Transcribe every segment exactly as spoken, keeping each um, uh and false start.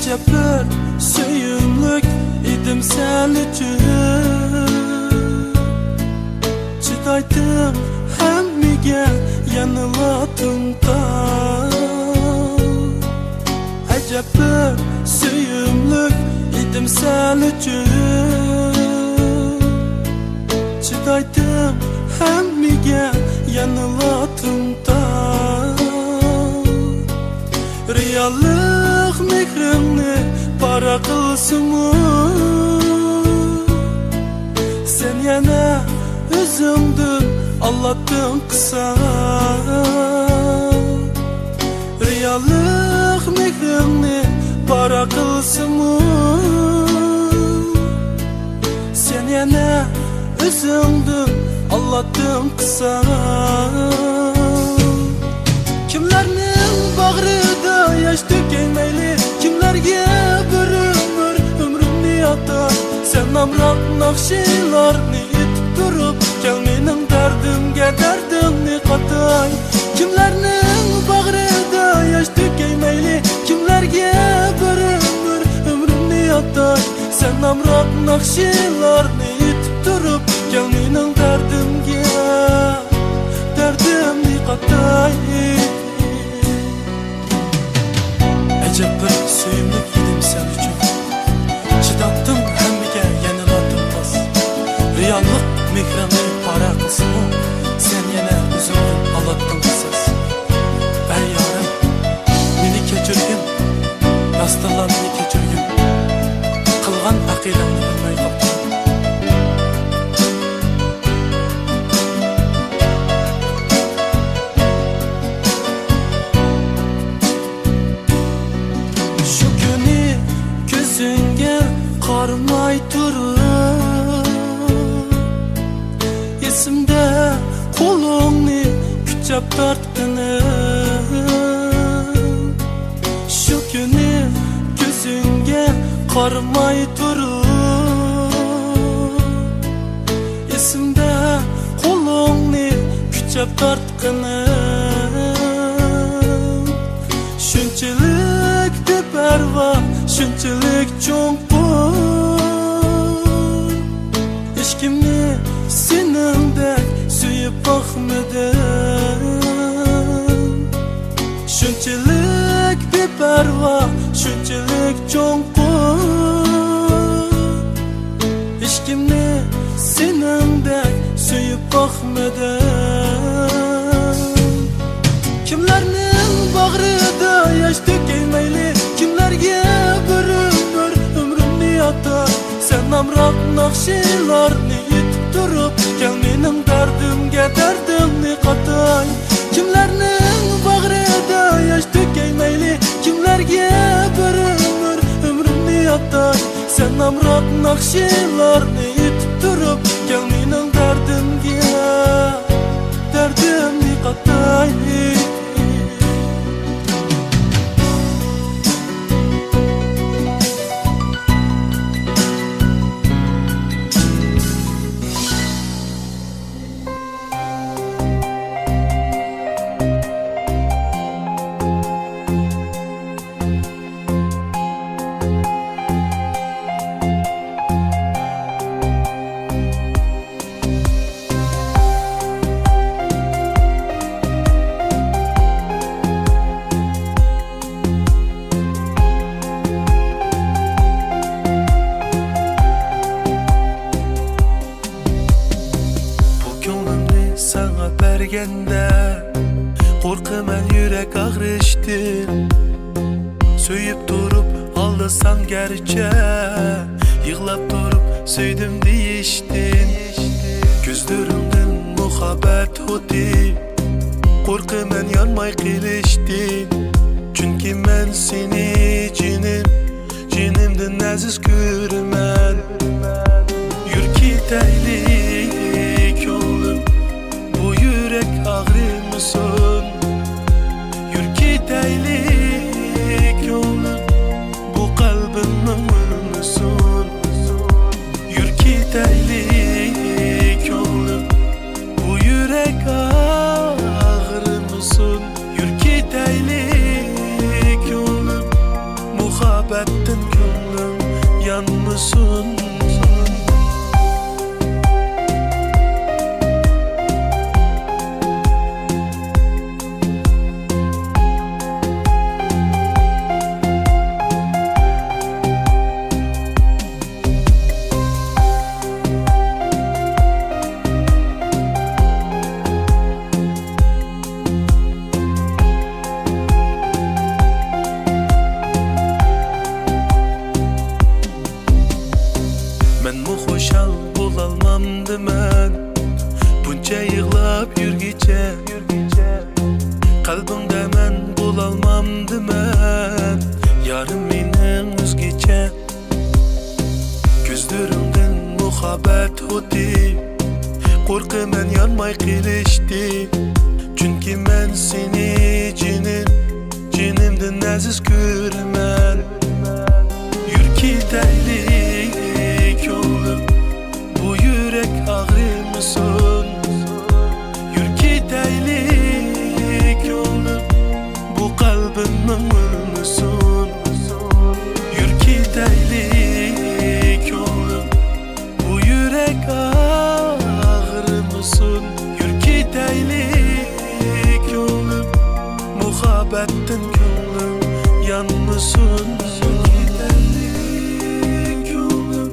ئەجەب بىر سۆيۈملۈك ئىدىم سەن ئۈچۈن. چىدايتتىم ھەممىگە، يەنىلا تىڭتاڭ. ئەجەب بىر سۆيۈملۈك ئىدىم سەن ئۈچۈن. چىدايتتىم ھەممىگە، يەنىلا تىڭتاڭ. رېئاللىق مېھرىڭنى پارە قىلسىمۇ، سەن يەنە ئۆزۈڭدىن ئالاتتىڭ قىلساڭ. رېئاللىق مېھرىڭنى پارە قىلسىمۇ، سەن يەنە ئۆزۈڭدىن ئالاتتىڭ قىلساڭ. كىملەرنىڭ باغرىدا ياش تۆكەي مەيلى، كىملەرگە بىر ئۆمۈر ئۆمرۈمنى ئاتاي. سەن ئامراق ناخشىلارنى ئېيتىپ تۇرۇپ، كەل مېنىڭ دەردىمگە دەردىڭنى قاتاي. كىملەرنىڭ باغرىدا ياش تۆكەي مەيلى، كىملەرگە بىر ئۆمۈر ئۆمرۈمنى ئاتاي. سەن ئامراق ناخشىلارنى ئېيتىپ تۇرۇپ، كەل مېنىڭ دەردىمگە دەردىمنى قاتاي. ئەجەب بىر سۆيۈملۈك ئىدىم سەن ئۈچۈن. چىداتتىڭ ھەممىگە يەنىلا تىڭتاس. رېئاللىق مېھرىڭنى پارە قىلسىمۇ، سەن يەنە ئۆزۈڭدىن ئالاتتىڭ قىساس. ئەي يارىم، مېنى كەچۈرگىن، راستتىنلا مېنى كەچۈرگىن. قىلغان ئەقىدەڭنى بىلمەي قاپتىمەن. شۇ كۈنى كۆزۈڭگە قارىماي تۇرۇپ، ئېسىمدە قولۇڭنى كۈچەپ تارتقىنىڭ. شۇ كۈنى كۆزۈڭگە قارىماي تۇرۇپ، ئېسىمدە قولۇڭنى كۈچەپ تارتقىنىڭ. شۇنچىلىك بىپەرۋا، شۇنچىلىك چوڭقۇر. ھېچكىمنى سېنىڭدەك سۆيۈپ باقمىدىم. شۇنچىلىك بىپەرۋا، شۇنچىلىك چوڭقۇر. ھېچكىمنى سېنىڭدەك سۆيۈپ باقمىدىم. كىملەرنىڭ باغرىدا ياش تۆكەي مەيلى، كىملەرگە بىر ئۆمۈر ئۆمرۈمنى ئاتاي. سەن ئامراق ناخشىلارنى ئېيتىپ تۇرۇپ، كەل مېنىڭ دەردىمگە دەردىڭنى قاتاي. كىملەرنىڭ باغرىدا ياش تۆكەي مەيلى، كىملەرگە بىر ئۆمۈر ئۆمرۈمنى ئاتاي. سەن ئامراق ناخشىلارنى ئېيتىپ تۇرۇپ، كەل مېنىڭ دەردىمگە دەردىمنى قاتاي. بۇ كۆڭلۈمنى ساڭا بەرگەندە، قورقىمەن يۈرەك ئاغرىشتىن. سۆيۈپ تۇرۇپ ئالدىساڭ گەرچە، يىغلاپ تۇرۇپ سۆيدۈم دېيىشتىن. كۆزلىرىڭدىن مۇھەببەت ئوتى، قورقىمەن يانماي قېلىشتىن. چۈنكى مەن سېنى جېنىم جېنىمدىن ئەزىز كۆرىمەن. يۈر كېتەيلى كۆڭلۈم، بۇ يۈرەك ئاغرىمىسۇن. يۈر كېتەيلى كۆڭلۈم، بۇ قەلبىمنىڭ ئۆلمىسۇن. يۈر كېتەيلى كۆڭلۈم، بۇ يۈرەك ئاغرىمىسۇن. يۈر كېتەيلى كۆڭلۈم، مۇخاپ مۇھەببەتتىن كۆڭلۈم يانمىسۇن. مەنمۇ خۇشال بولالمامدىمەن، بۇنچە يىغلاپ يۈرگىچە. قەلبىڭدە مەن بولالمامدىمەن، يارىم مېنىڭ ئۆزگىچە. كۆزلىرىڭدىن مۇھەببەت ئوتى، قورقىمەن يانماي قېلىشتىن. چۈنكى مەن سېنى جېنىم، جېنىمدىن ئەزىز كۆرىمەن. يۈر كېتەيلى كۆڭلۈم، بۇ يۈرەك ئاغرىمىسۇن. يۈر كېتەيلى كۆڭلۈم، بۇ قەلبىمنىڭ ئۆلمىسۇن. يۈر كېتەيلى كۆڭلۈم، بۇ يۈرەك ئاغرىمىسۇن. يۈر كېتەيلى كۆڭلۈم، مۇھەببەتتىن كۆڭلۈم يانمىسۇن. يۈر كېتەيلى كۆڭلۈم،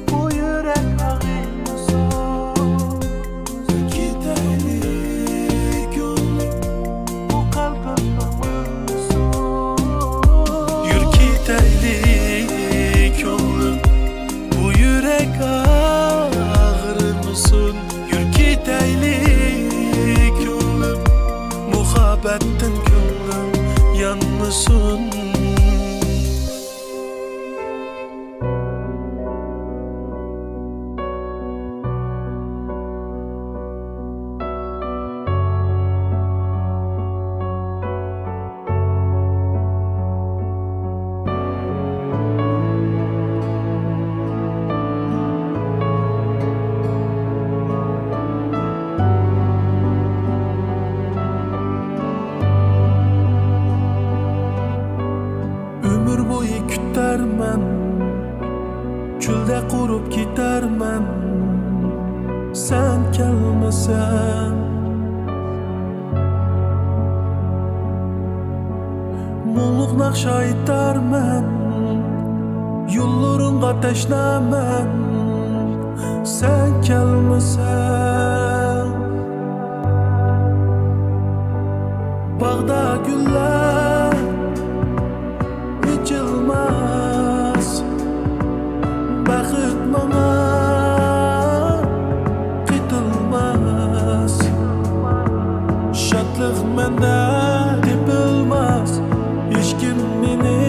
بۇ يۈرەك ئاغرىمىسۇن. يۈر كېتەيلى كۆڭلۈم، بۇ قەلبىمنىڭ ئۆلمىسۇن. يۈر كېتەيلى كۆڭلۈم، بۇ يۈرەك ئاغرىمىسۇن. يۈر كېتەيلى كۆڭلۈم، مۇھەببەتتىن كۆڭلۈم يانمىسۇن. ئۆمۈر بويى كۈتەرمەن، چۆلدە قۇرۇپ كېتەرمەن، سەن كەلمىسەڭ. مۇڭلۇق ناخشا ئېيتارمەن، يوللىرىڭغا تەشنامەن، سەن كەلمىسەڭ. باغدا گۈللەر ئېچىلماس، بەخت ماڭا قېتىلماس. شادلىق مەندە تېپىلماس، ھېچكىم مېنى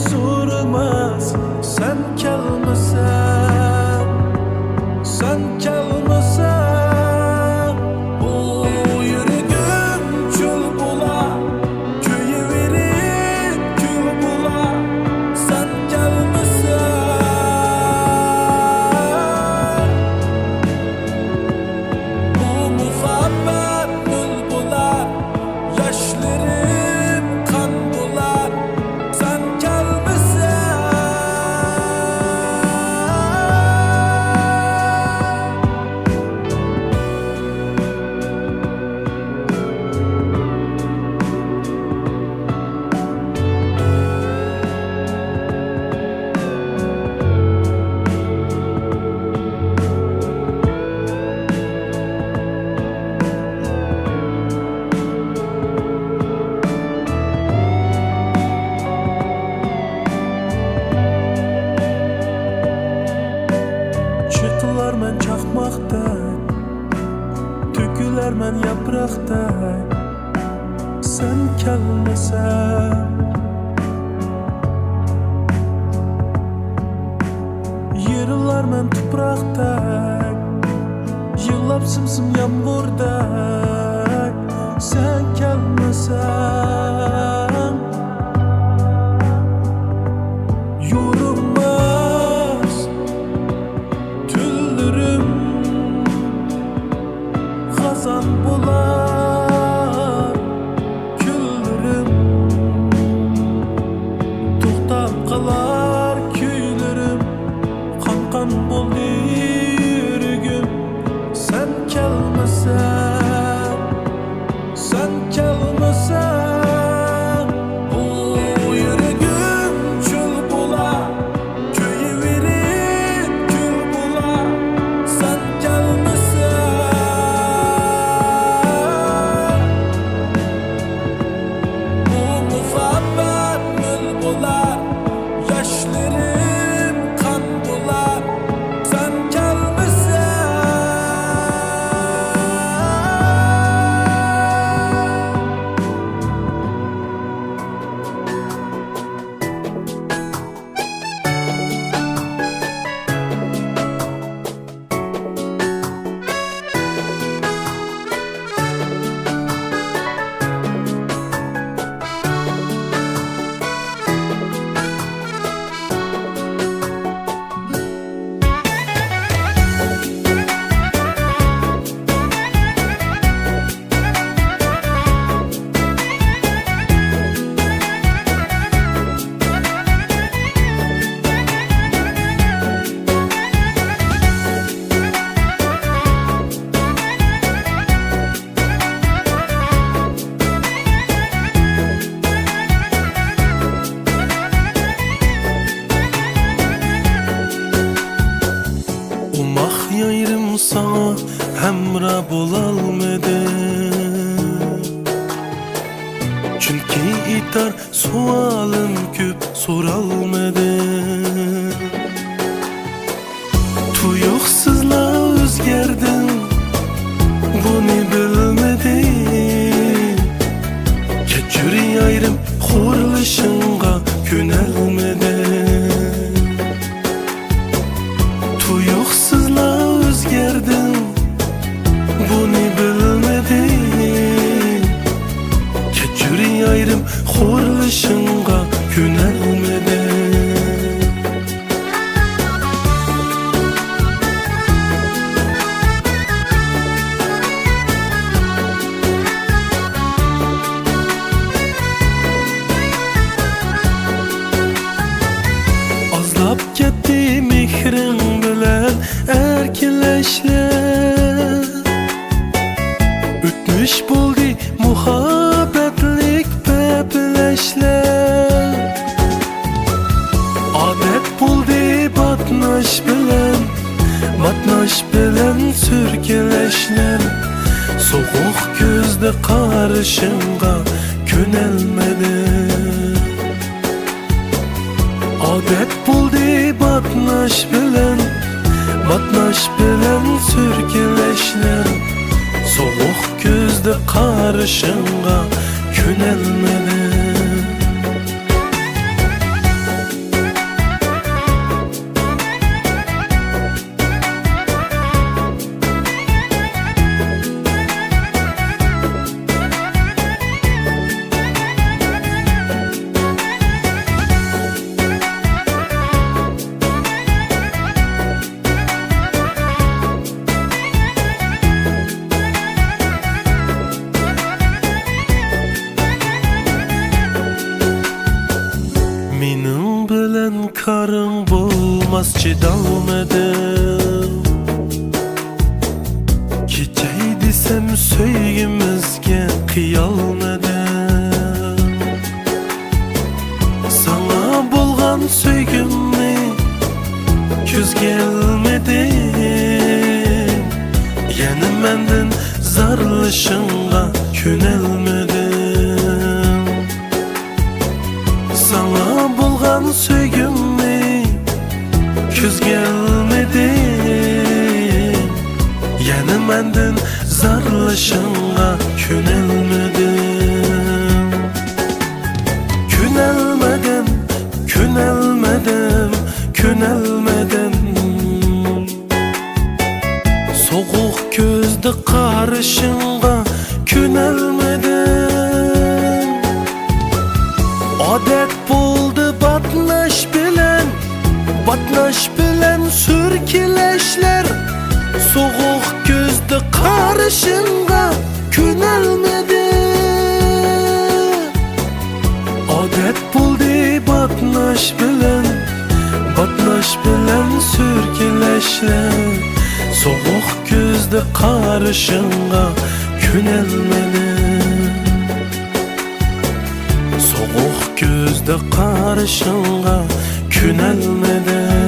سورىماس. سەن كەلمىسەڭ، سەن كەلمىسەڭ، بۇ يۈرىكىم چۆل بولا. كۆيۈۋېرىپ كۈل بولا، سەن كەلمىسەڭ. بۇ مۇھەببەت گۈل بولار، ياشلىرىم قان بولار، سەن كەلمىسەڭ. چېقىلارمەن چاقماقتەك، تۆكۈلەرمەن ياپراقتەك، سەن كەلمىسەڭ. يېرىلارمەن تۇپراقتەك، يىغلاپ سىم-سىم يامغۇردەك، سەن كەلمىسەڭ. يورۇماس تۈنلىرىم خازان بولار، كۈنلىرىم توختاپ قالار. ھەمراھ بولالمىدىم. چۈنكى ئېيتار سوئالىم كۆپ، سورالمىدىم. تۇيۇقسىزلا ئۆزگەردىڭ، بۇنى بىلمىدىم. كەچۈر يارىم، خورلىشىڭغا كۆنەلمىدىم. تۇيۇقسىزلا ئۆزگەردىڭ، بۇنى بىلمىدىم. كەچۈر يارىم، خورلىشىڭغا كۆنەلمىدىم. ئازلاپ كەتتى مېھرىڭ بىلەن ئەركىلەشلەر. ئۆتمۈش بولدى مۇھەببەتلىك پەپلەشلەر. ئادەت بولدى باتناش بىلەن، باتناش بىلەن سۈركىلەشلەر. سوغۇق كۆزدە قارىشىڭغا كۆنەلمىدىم. ئادەت بولدى باتناش بىلەن، باتناش بىلەن سۈركىلەشلەر. سوغۇق كۆزدە قارىشىڭغا كۆنەلمىدىم. مېنىڭ بىلەن كارىڭ بولماس، چىدالمىدىم. كېچەي دېسەم سۆيگۈمىزگە قىيالمىدىم. ساڭا بولغان سۆيگۈمنى كۆزگە ئىلمىدىم. يەنە مەندىن زارلىشىڭغا كۆنەلمىدىم. ساڭا بولغان سۆيگۈمنى كۆزگە ئىلمىدىم. يەنە مەندىن زارلىشىڭغا كۆنەلمىدىم. كۆنەلمىدىم، كۆنەلمىدىم، كۆنەلمىدىم. سوغۇق كۆزدە قارىشىڭغا كۆنەلمىدىم. ئادەت بولدى باتناش بىلەن، باتناش بىلەن سۈركىلەشلەر. سوغۇق كۆزدە قارىشىڭغا كۆنەلمىدىم. ئادەت بولدى باتناش بىلەن، باتناش بىلەن سۈركىلەشلەر. سوغۇق كۆزدە قارىشىڭغا كۆنەلمىدىم. سوغۇق كۆزدە قارىشىڭغا كۆنەلمىدىم.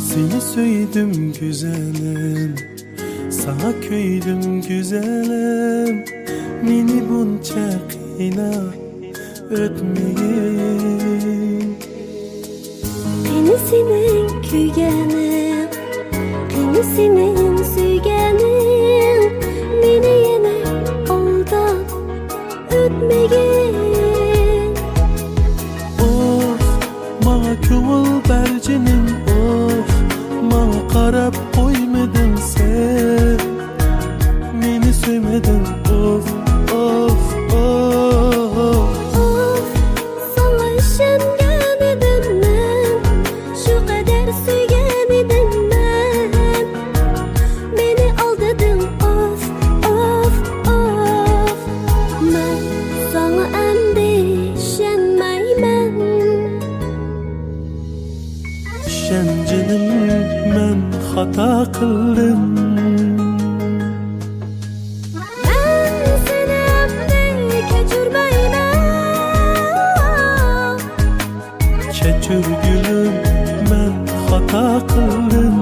سېنى سۆيدۈم گۈزەلىم، ساڭا كۆيدۈم گۈزەلىم، مېنى بۇنچە قىيناپ ئۆتمىگىن. قېنى سېنىڭ كۆيگىنىڭ، قېنى سېنىڭ سۆيگىنىڭ، مېنى يەنە ئالداپ ئۆتمىگىن. ئوھ، ماڭا كۆڭۈل بەر جېنىم، ئوھ، ماڭا قاراپ قويمىدىڭ سەن. مېنى ئوف، ئوف، ئوف. ئوف، ساڭا ئىشەنگەن ئىدىم مەن، شۇ قەدەر سۆيگەن ئىدىم مەن. مېنى ئالدىدىڭ، ئوف، ئوف، ئوف. مەن ساڭا ئەمدى ئىشەنمەيمەن. ئىشەن جېنىم، مەن خاتا قىلدىم. مەن سېنى ئەمدى كەچۈرمەيمەن. كەچۈر گۈلۈم، مەن خاتا قىلدىم.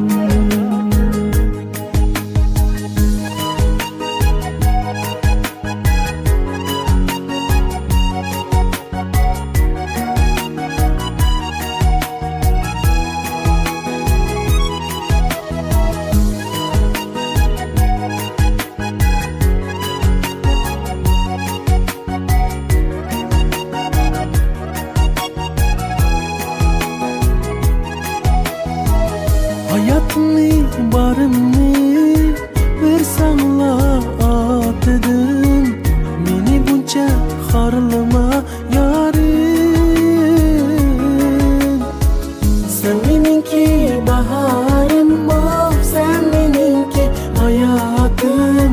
ھاياتنى، بارىمنى بەرسەڭلا ئاتىدىن، مېنى بۇنچە خارلىما يارىم. سەن مېنىڭكى باھارىم، ئوف، سەن مېنىڭكى ھاياتىم.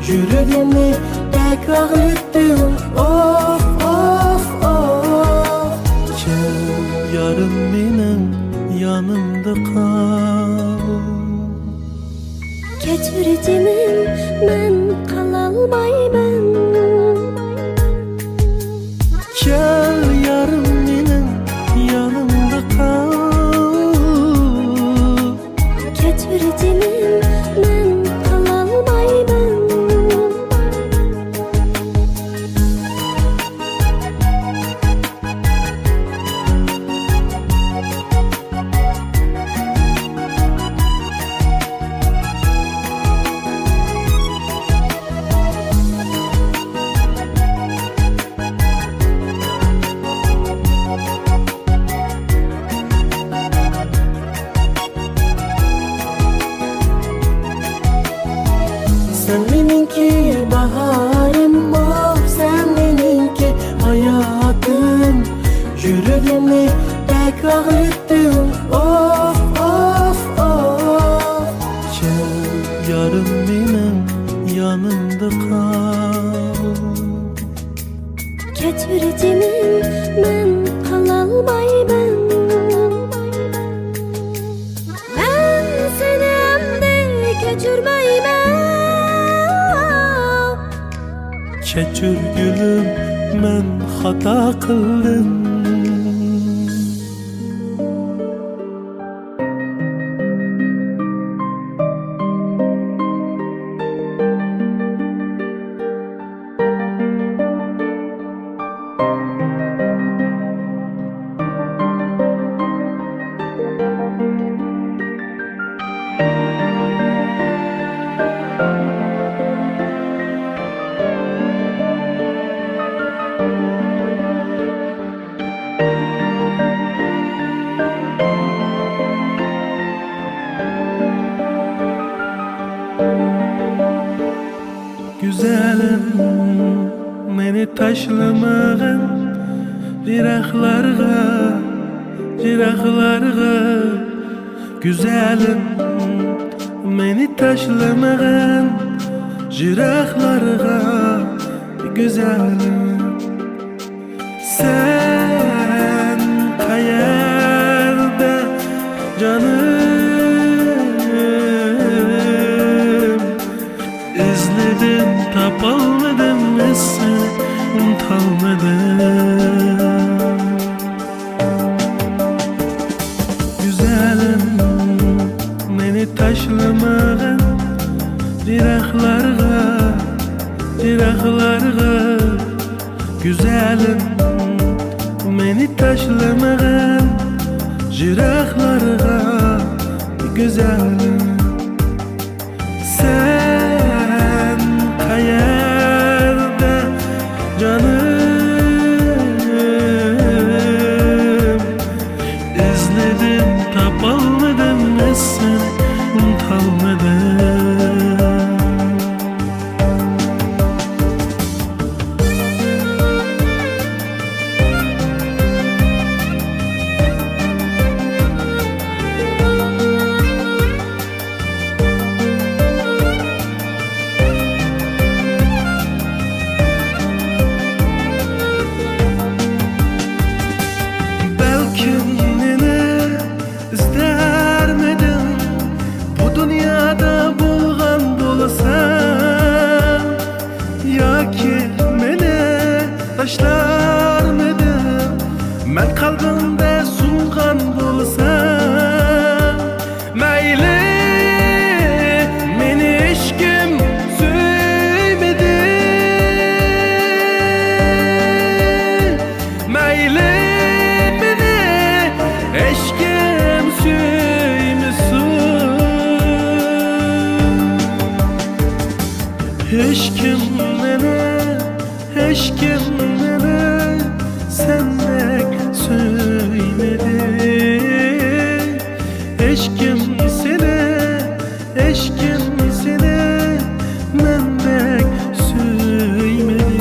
يۈرىكىمنى بەك ئاغرىتتىڭ، ئوف، ئوف، ئوف. كەل يارىم، مېنىڭ يانىمدا قال. كەچۈر جېنىم، مەن قالالمايمەن. كەل يارىم، مېنىڭ يانىمدا قال. كەچۈر جېنىم، مەن قالالمايمەن. سەن مېنىڭكى باھارىم، ئوف، سەن مېنىڭكى ھاياتىم. يۈرىكىمنى بەك ئاغرىتتىڭ، ئوف، ئوف، ئوف. كەل يارىم، مېنىڭ يانىمدا قال. كەچۈر جېنىم، مەن قالالمايمەن. مەن سېنى ئەمدى كەچۈرمەيمەن. كەچۈر گۈلۈم، مەن خاتا قىلدىم. گۈزەلىم، مېنى تاشلىمىغىن يىراقلارغا، يىراقلارغا. گۈزەلىم، مېنى تاشلىمىغىن يىراقلارغا، گۈزەلىم. سەن قەيەردە، جانىم؟ ئىزلىدىم، تاپالمىدىم، ئىزىڭنى ئۇنتالمىدىم. گۈزەلىم، مېنى تاشلىمىغىن يىراقلارغا، يىراقلارغا. گۈزەلىم، مېنى تاشلىمىغىن يىراقلارغا، گۈزەلىم. سەن قەيەردە، جانىم؟ ئىزلىدىم، تاپالمىدىم، ئىزىڭنى ئۇنتالمىدىم. ھېچكىم مېنى، ھېچكىم مېنى سەندەك سۆيمىدى. ھېچكىم سېنى، ھېچكىم سېنى مەندەك سۆيمىدى.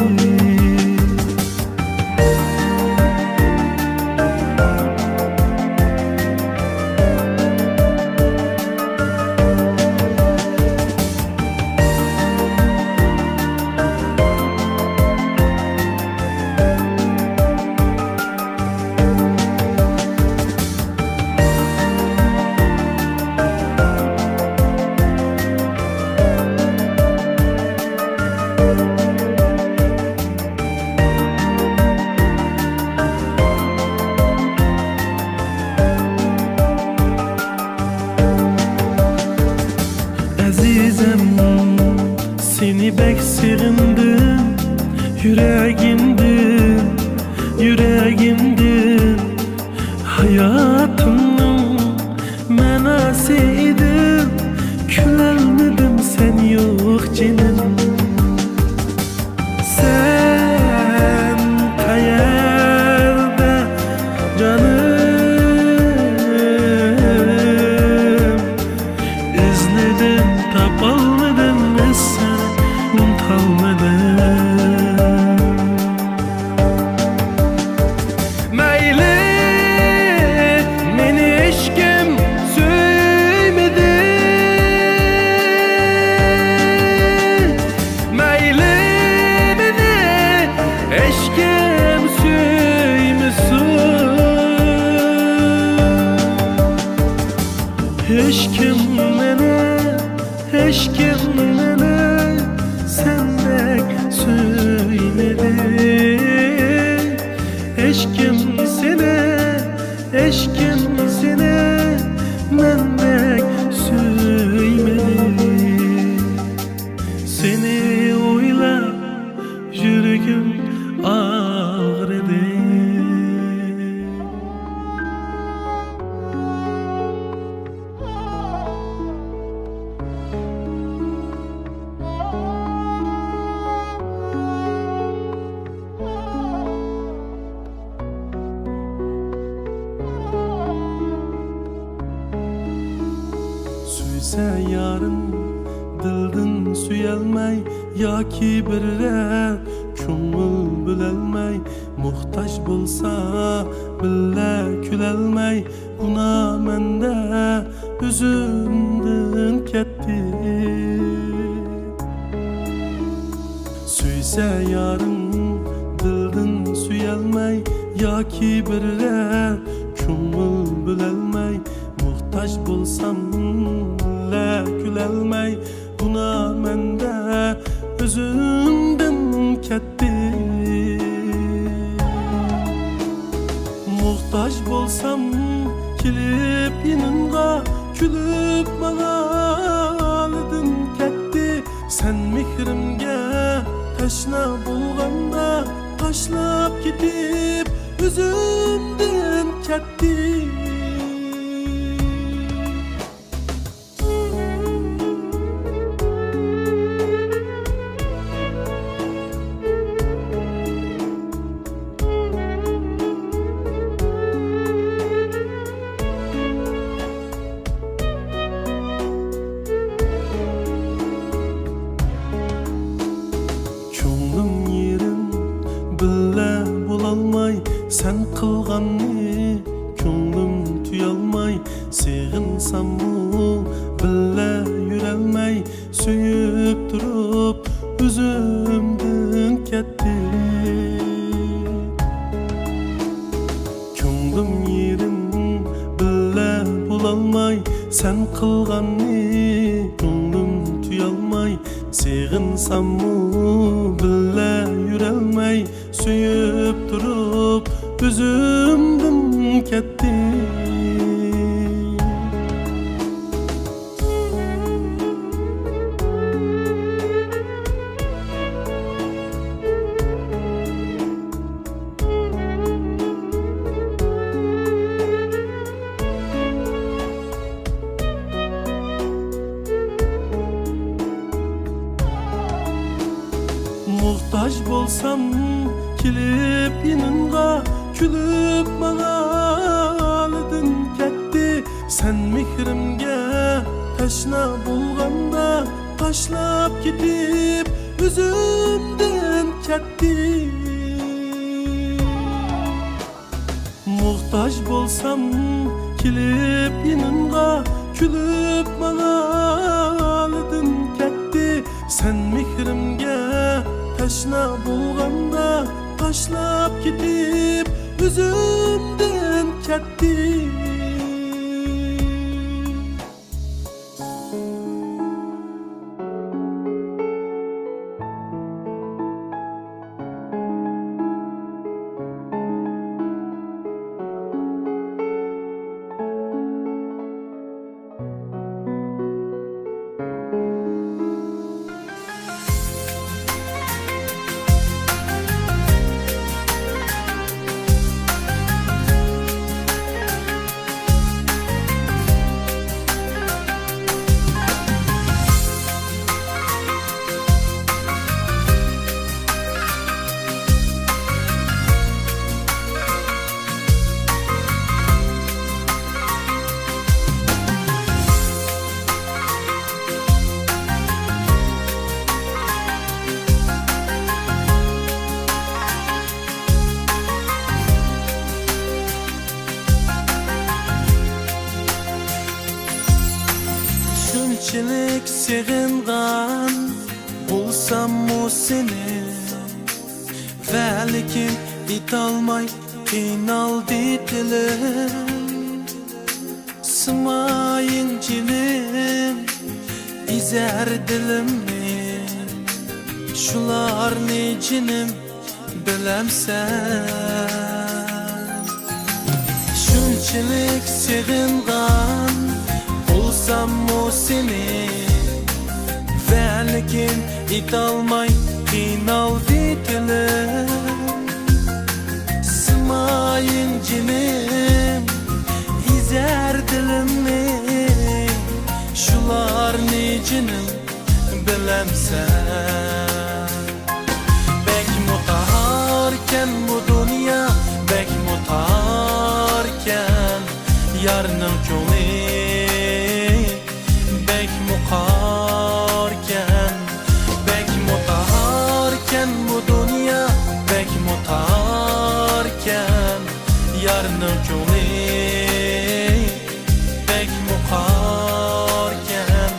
ئەزىزىم، سېنى بەك سېغىندىم، يۈرەگىمدىن، يۈرەگىمدىن. ھاياتىمنىڭ مەناسى ئىدىڭ، كۈلەلمىدىم سەن يوق جېنىم. سەن قەيەردە جانىم؟ ئىزلىدىم، تاپالمىدىم، ئىزلىدىم، ئۇنتالمىدىم. مەيلى، مېنى ھېچكىم سۆيمىدى. مەيلى، مېنى ھېچكىم سۆيمىسۇن. ھېچكىم مېنى، ھېچكىم مېنى سەندەك سۆيمىدى. ھېچكىم سېنى، ھېچكىم سېنى مەندەك سۆيمىدى. سېنى ئويلاپ يۈرىكىم ئاغرىدى. سۆيسە يارىم دىلدىن سۆيەلمەي، ياكى بىرەر كۆڭۈل بۆلەلمەي، موھتاج بولسا بىللە كۈلەلمەي، گۇناھ مەندە ئۆزۈمدىن كەتتى. سۆيسە يارىڭ دىلدىن سۆيەلمەي، ياكى بىرەر كۆڭۈل بۆلەلمەي، موھتاج بولسام بىللە كۈلەلمەي، گۇناھ مەندە ئۆزۈمدىن كەتتى. موھتاج بولسام كېلىپ يېنىڭغا، كۈلۈپ ماڭا ھالىدىن كەتتى. سەن مېھرىمگە تەشنا بولغاندا، تاشلاپ كېتىپ ئۆزۈمدىن كەتتى. كۆڭلۈم يېرىم بىللە بولالماي، سەن قىلغاننى كۆڭلۈم تۇيالماي، سېغىنساممۇ بىللە يۈرەلمەي، سۆيۈپ تۇرۇپ ئۆزۈمدىن كەتتى. كۆڭلۈم يېرىم بىللە بولالماي، سەن قىلغاننى كۆڭلۈم تۇيالماي، سېغىنساممۇ بىللە يۈرەلمەي، سۆيۈپ تۇرۇپ ئۆزۈمدىن كەتتى. موھتاج بولسام كېلىپ يېنىڭغا، كۈلۈپ ماڭا ھالىدىن كەتتى. سەن مېھرىمگە تەشنا بولغاندا، تاشلاپ كېتىپ ئۆزۈمدىن كەتتى. موھتاج بولسام كېلىپ يېنىڭغا، كۈلۈپ ماڭا ھالىدىن كەتتى. سەن مېھرىمگە تەشنا بولغاندا، تاشلاپ كېتىپ ئۆزۈمدىن كەتتى. شۇنچىلىك سېغىنغان بولساممۇ سېنى، ۋەلىكىن ئېيتالماي قىينالدى تىلىم. سىمايىڭ جېنىم ئېزەر دىلىمنى، شۇلارنى جېنىم بىلەمسەن؟ شۇنچىلىك سېغىنغان بولساممۇ سېنى، ۋەلىكىن ئېيتالماي قىينالدى تىلىم. سىمايىڭ جېنىم ئېزەر دىلىمنى، شۇلارنى جېنىم بىلەمسەن؟ بەكمۇ تاركەن بۇ دۇنيا، بەكمۇ تاركەن يارنىڭ كۆڭلى. بەكمۇ قاركەن، بەكمۇ تاركەن بۇ دۇنيا، بەكمۇ تاركەن يارنىڭ كۆڭلى. بەكمۇ قاركەن.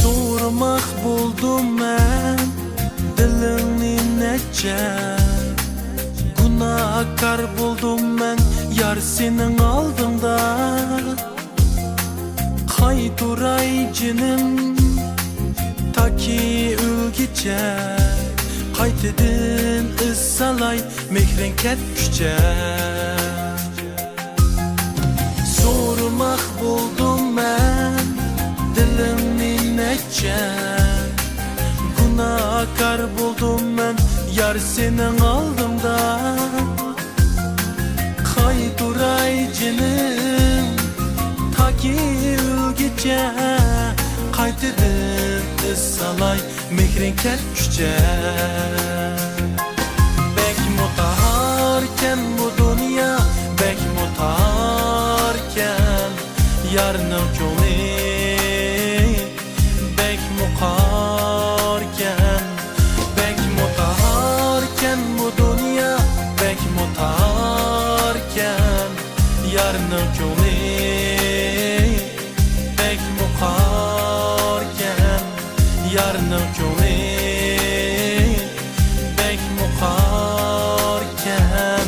سورىماق بولدۇم مەن دىلىڭنى نەچچە، گۇناھكار بولدۇم مەن يار سېنىڭ ئالدىڭدا. قايتۇراي جېنىم تاكى ئۆلگۈچە، قايتىدىن ئىز سالاي مېھرىڭ كەتكۈچە. سورىماق بولدۇم مەن دىلىڭنى نەچچە، گۇناھكار بولدۇم مەن يار سېنىڭ ئالدىڭدا. قايتۇراي جېنىم تاكى ئۆلگۈچە، قايتىدىن ئىز سالاي مېھرىڭ كەتكۈچە. بەكمۇ تاركەن بۇ دۇنيا، بەكمۇ تاركەن يارنىڭ كۆڭلى. بەكمۇ قاركەن، بەكمۇ تاركەن بۇ دۇنيا، بەكمۇ تاركەن يارنىڭ كۆڭلى. بەكمۇ قاركەن يارنىڭ كۆڭلى، بەكمۇ قاركەن.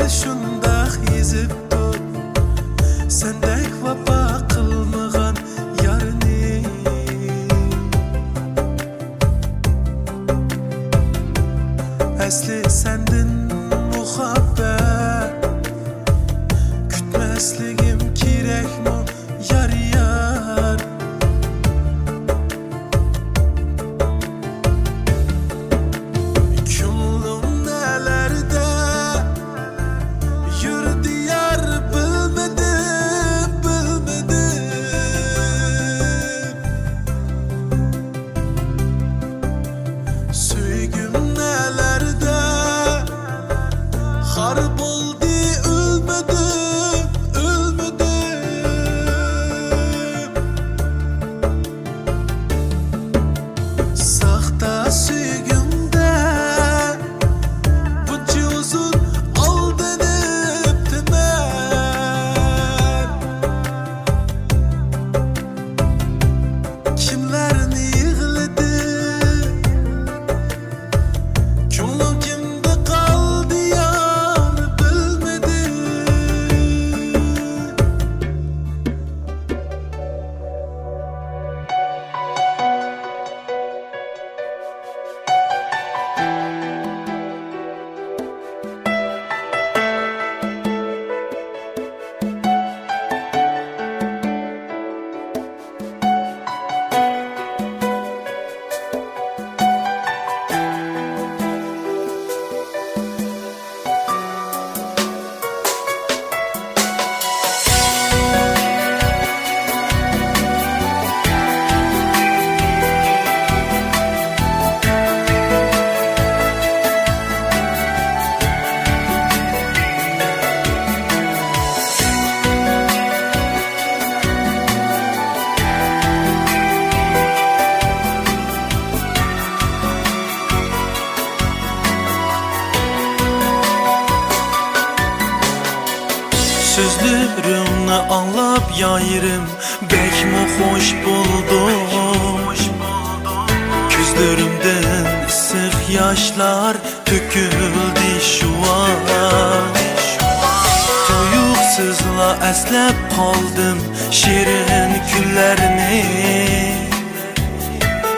شۇنداق يېزىپتۇ، سەندەك ۋاپا قىلمىغان يارنى. ئەسلى سەندىن مۇھەببەت كۈتمەسلىكىم كېرەكمۇ، يار، يار؟ كۆڭلۈڭ نەلەردە يۈردى يار، بىلمىدىم، بىلمىدىم. سۆيگۈم نەلەردە خار بولدى، ئۆلمىدىم، ئۆلمىدىم. ساختا سۆيگۈڭدە بۇنچە ئۇزۇن ئالدىنىپتىمەن. كىملەرنى يىغلىدى، كۆڭلۈڭ كىمدە قالدى يار، بىلمىدىم. سۆزلىرىڭنى ئاڭلاپ يايرىم، بەكمۇ خۇش بولدۇم. كۆزلىرىمدىن ئىسسىق ياشلار تۆكۈلدى شۇ ۋاق. تۇيۇقسىزلا ئەسلەپ قالدىم شېرىن كۈنلەرنى.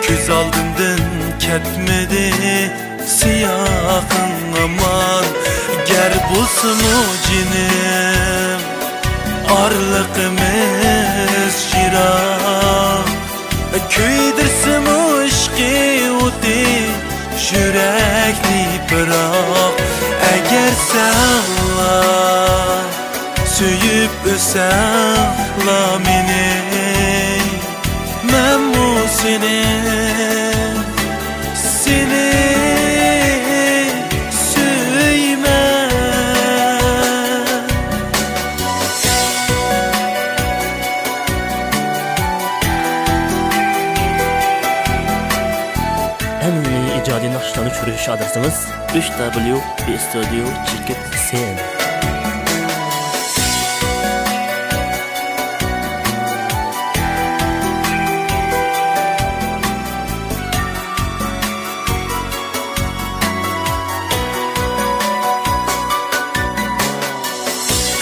كۆز ئالدىمدىن كەتمىدى سىياقىڭ ھامان. گەر بولسىمۇ جېنىم، ئارىلىقىمىز يىراق. كۆيدۈرسىمۇ ئىشقى ئوتى يۈرەكنى بىراق. ئەگەر سەنلا سۆيۈپ ئۆتسەڭلا مېنى، مەنمۇ سېنى، سېنى سۆيىمەن. ئەڭ يېڭى ئىجادىي ناخشىلارنى چۈشۈرۈش ئادرېسىمىز: ئۈچ دابليۇ بى ستۇدىيو جىگىت سى ئېن.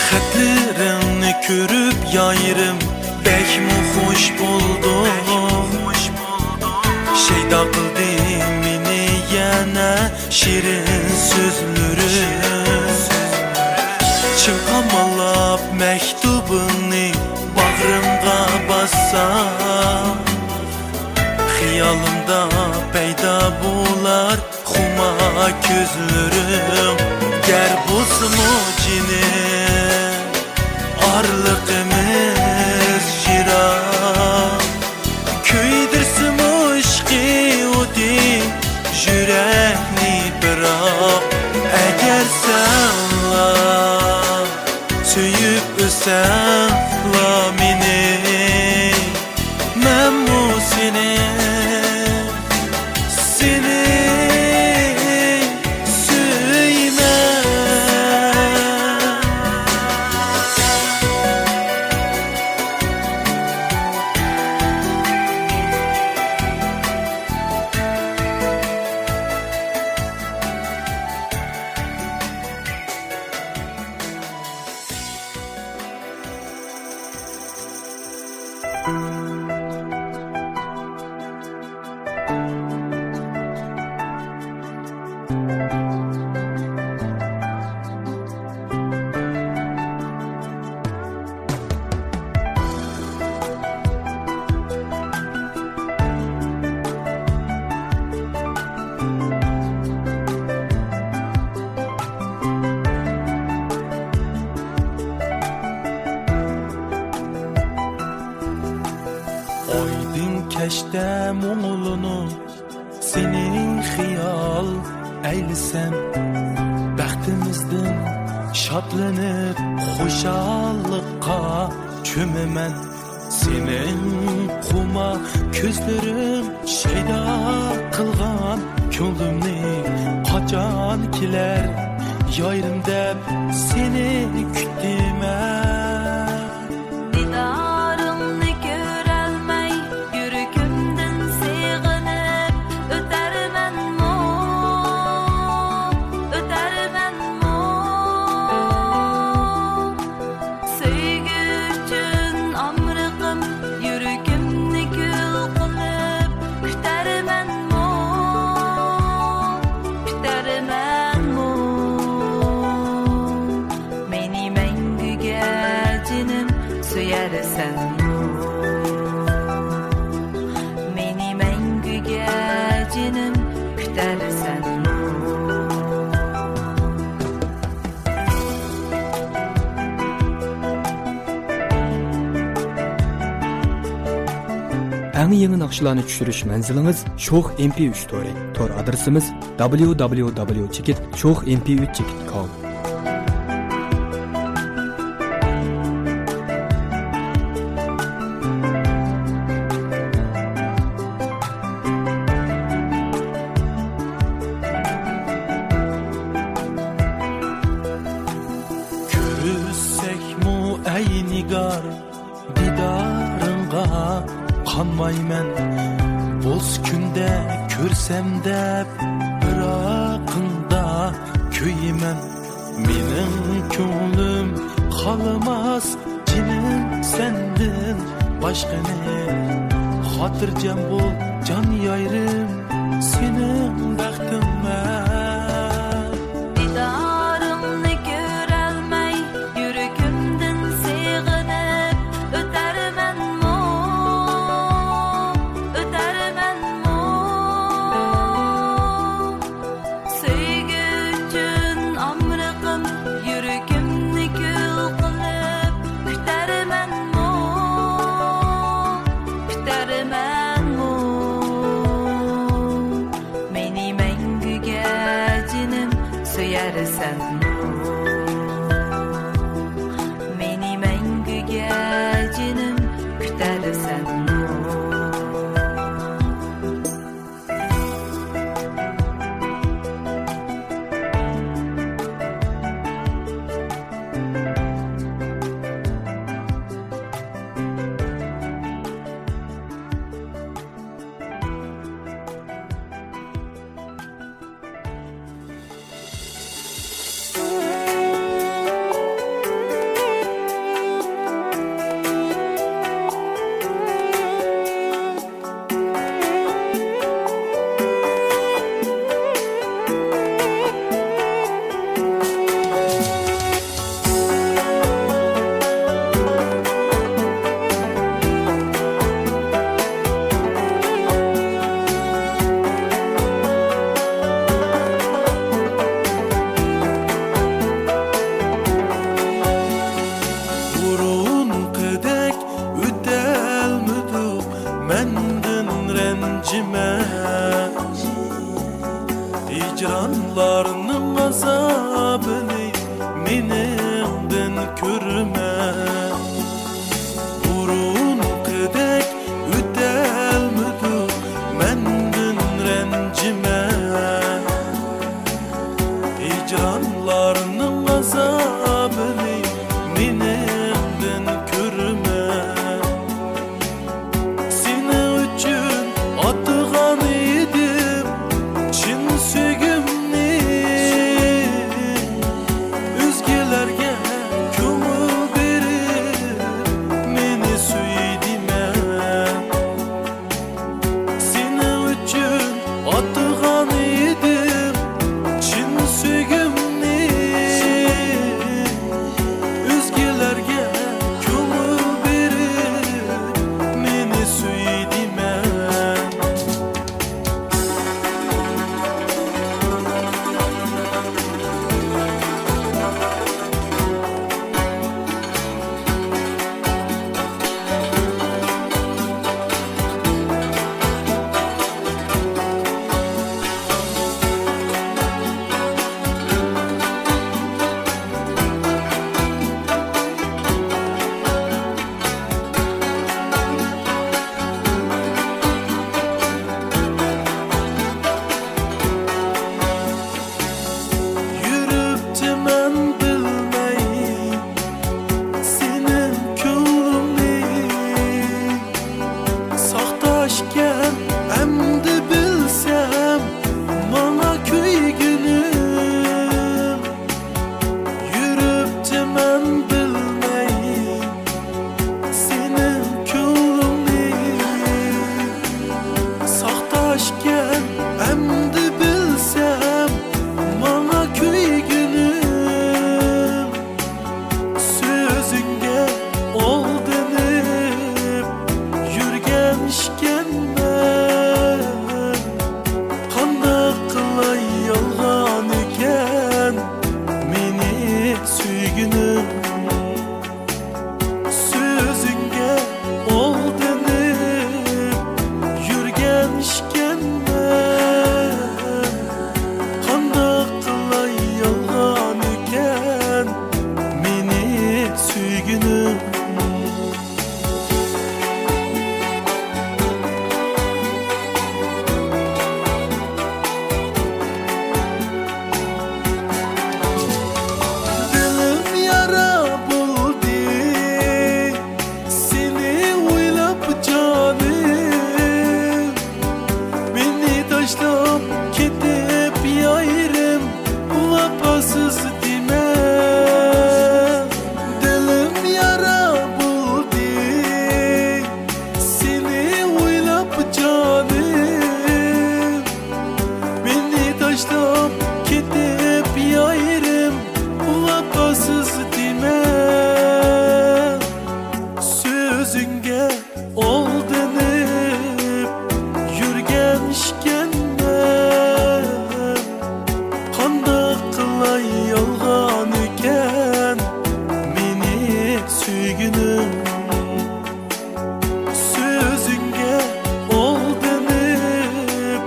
خەتلىرىڭنى كۆرۈپ يايرىم، بەكمۇ خۇش بولدۇم. شەيدا قىلدى مېنى يەنە شېرىن سۆزلىرىڭ. چىڭ قامالاپ مەكتۇبۇڭنى باغرىمغا باسسام، خىيالىمدا پەيدا بولار خۇمار كۆزلىرىڭ. گەر بولسىمۇ جېنىم، ئارىلىقىمىز يىراق. كۆيدۈرسىمۇ ئىشقى ئوتى يۈرەكنى بىراق. ئەگەر سەنلا سۆيۈپ ئۆتسەڭلا مېنى، مەنمۇ سېنى، سېنى سۆيىمەن. ئايدىڭ كەچتە مۇڭلىنىپ، سېنى خىيال ئەيلىسەم، بەختىمىزدىن شادلىنىپ، خۇشاللىققا چۆمىمەن. سېنىڭ خۇمار كۆزلىرىڭ شەيدا قىلغان كۆڭلۈمنى، قاچان كېلەر يارىم دەپ سېنى كۈتىمەن. دىدارىڭنى كۆرەلمەي، يۈرىكىمدىن سېغىنىپ، ئۆتەرمەنمۇ، ئۆتەرمەنمۇ؟ سۆيگۈ ئۈچۈن ئامرىقىم، يۈرىكىمنى كۈل قىلىپ، كۈتەرمەنمۇ، كۈتەرمەنمۇ؟ مېنى مەڭگۈگە جېنىم سۆيەرسەنمۇ؟ مېنى مەڭگۈگە جېنىم كۈتەرسەنمۇ؟ ئەڭ يېڭى ناخشىلارنى چۈشۈرۈش مەنزىلىڭىز شوخ ئېم پى ئۈچ تورى. تور ئادرېسىمىز دابليۇ دابليۇ دابليۇ چېكىت شوخ ئېم پى ئۈچ چېكىت كوم. كۆرۈشسەكمۇ ئەي نىگار، دىدارىڭغا قانمايمەن. بولسا كۈندە كۆرسەم دەپ، پىراقىڭدا كۆيىمەن. مېنىڭ كۆڭلۈم خالىماس جېنىم سەندىن باشقىنى. خاتىرجەم بول جان يارىم، سېنىڭ بەختىڭمەن. دىدارىڭنى كۆرەلمەي، يۈرىكىمدىن سېغىنىپ، ئۆتەرمەنمۇ، ئۆتەرمەنمۇ؟ سۆيگۈ ئۈچۈن ئامرىقىم، يۈرىكىمنى كۈل قىلىپ، كۈتەرمەنمۇ، كۈتەرمەنمۇ؟ مېنى مەڭگۈگە جېنىم سۆيەرسەنمۇ؟ مېنى مەڭگۈگە جېنىم كۈتەرسەنمۇ؟ بۇرۇنقىدەك ئۆتەلمىدۇق مەندىن رەنجىمە. ھىجرانلارنىڭ ئازابىنى مېنىڭدىن كۆرمە. بۇرۇنقىدەك ئۆتەلمىدۇق مەندىن رەنجىمە. ھىجرانلارنىڭ ئازابىنى مېنىڭدىن كۆرمە. سېنىڭ ئۈچۈن ئاتىغان ئىدىم چىن سۆيگۈمنى. ئۆزگىلەرگە كۆڭۈل بېرىپ، مېنى سۆي دېمە. سۆيگىنىم. دىلىم يارا بولدى سېنى ئويلاپ جانىم، مېنى تاشلاپ كېتىپ يارىم، ۋاپاسىز دېمە. دىلىم يارا بولدى سېنى ئويلاپ جانىم، مېنى تاشلاپ كېتىپ يارىم، ۋاپاسىز دېمە. سۆزۈڭگە ئالدىنىپ يۈرگەن ئىكەنمەن، قانداق قىلاي يالغان ئىكەن مېنى سۆيگىنىم. سۆزۈڭگە ئالدىنىپ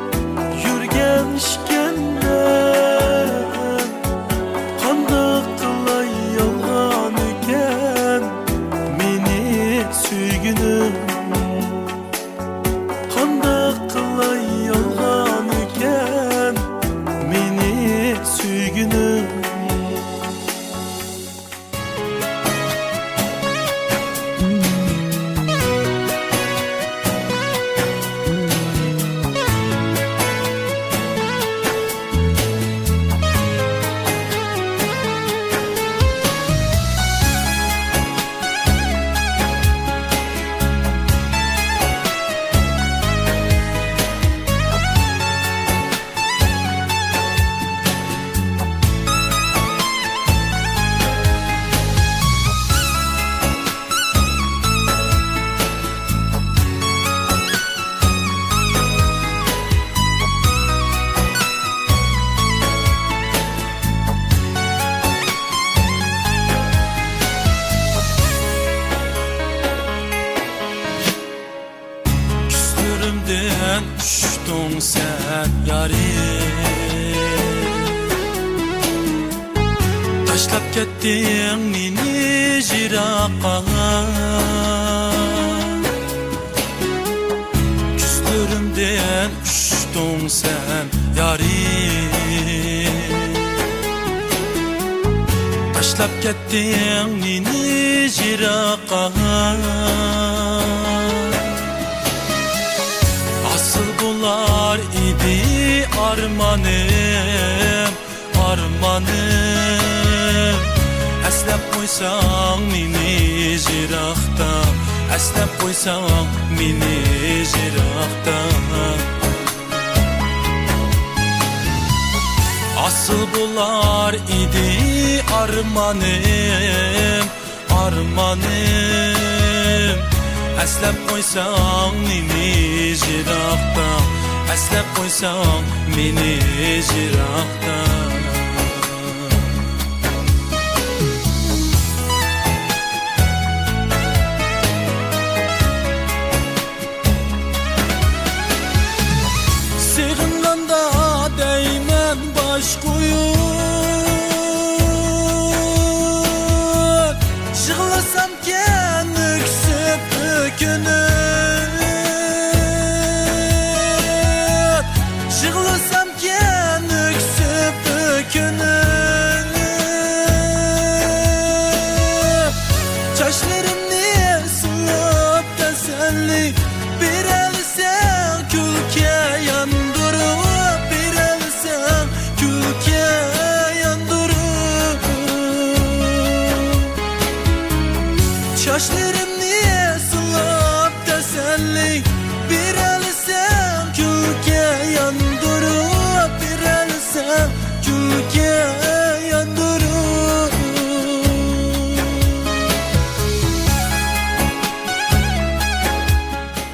يۈرگەن ئىكەنمەن، قانداق قىلاي يالغان ئىكەن مېنى سۆيگىنىم. قانداق قىلاي يالغان ئىكەن مېنى سۆيگىنىم. كۆزلىرىمدىن چۈشتۈڭ سەن يارىم، تاشلاپ كەتتىڭ مېنى يىراققا. كۆزلىرىمدىن چۈشتۈڭ سەن يارىم، تاشلاپ كەتتىڭ مېنى يىراققا. ھاسىل بولار ئىدى ئارمانىم، ئارمانىم. ئەسلەپ قويساڭ مېنى يىراقتا، ئەسلەپ قويساڭ مېنى يىراقتا. ھاسىل بولار ئىدى ئارمانىم، ئارمانىم. ئەسلەپ قويساڭ مېنى يىراقتا، ئەسلەپ قويساڭ مېنى يىراقتا. سېغىنغاندا دەيمەن باش قويۇپ، يىغلىسامكەن ئۆكسۈپ ئۆكۈنۈپ، يىغلىسامكەن ئۆكسۈپ ئۆكۈنۈپ، چاچلىرىمنى سىلاپ تەسەللى بېرەلىسەڭ، كۈلكە ياندۇرۇپ بېرەلىسەڭ، كۈلكە ياندۇرۇپ. چاچلىرىمنى سىلاپ تەسەللى بېرەلىسەڭ، كۈلكە ياندۇرۇپ بېرەلىسەڭ، كۈلكە ياندۇرۇپ.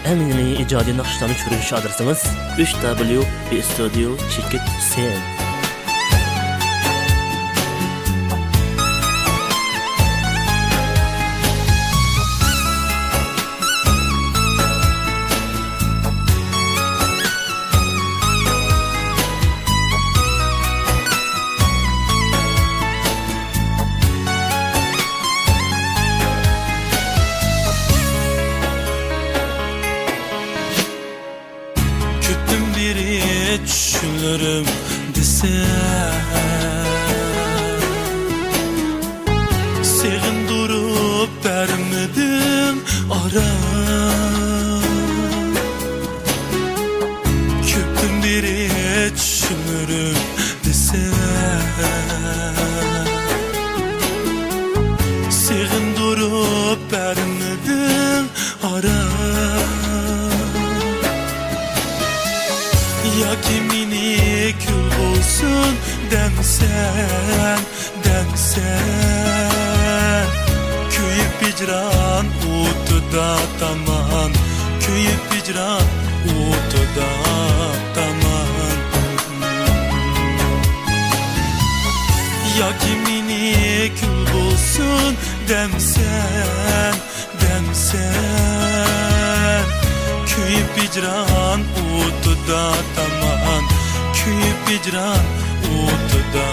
ئەڭ يېڭى ئىجادىي ناخشىلارنى چۈشۈرۈش ئادرېسىمىز ئۈچ دابليۇ بى ستۇدىيو چېكىت سى ئېن. ئۆمرۈم دېسە، سېغىندۇرۇپ بەرمىدىڭ ئارام. كۆپتىن بېرى چۈشۈمرۈم دېسە، سېغىندۇرۇپ بەرمىدىڭ ئارام. ياكى مېنى كۈل بولسۇن دەمسەن، دەمسەن، كۆيۈپ ھىجران ئوتىدا تامان، كۆيۈپ ھىجران ئوتىدا تامان. ياكى مېنى كۈل بولسۇن دەمسەن، دەمسەن، كۆيۈپ ھىجران ئوتىدا تامان، كۆيۈپ ھىجران ئوتىدا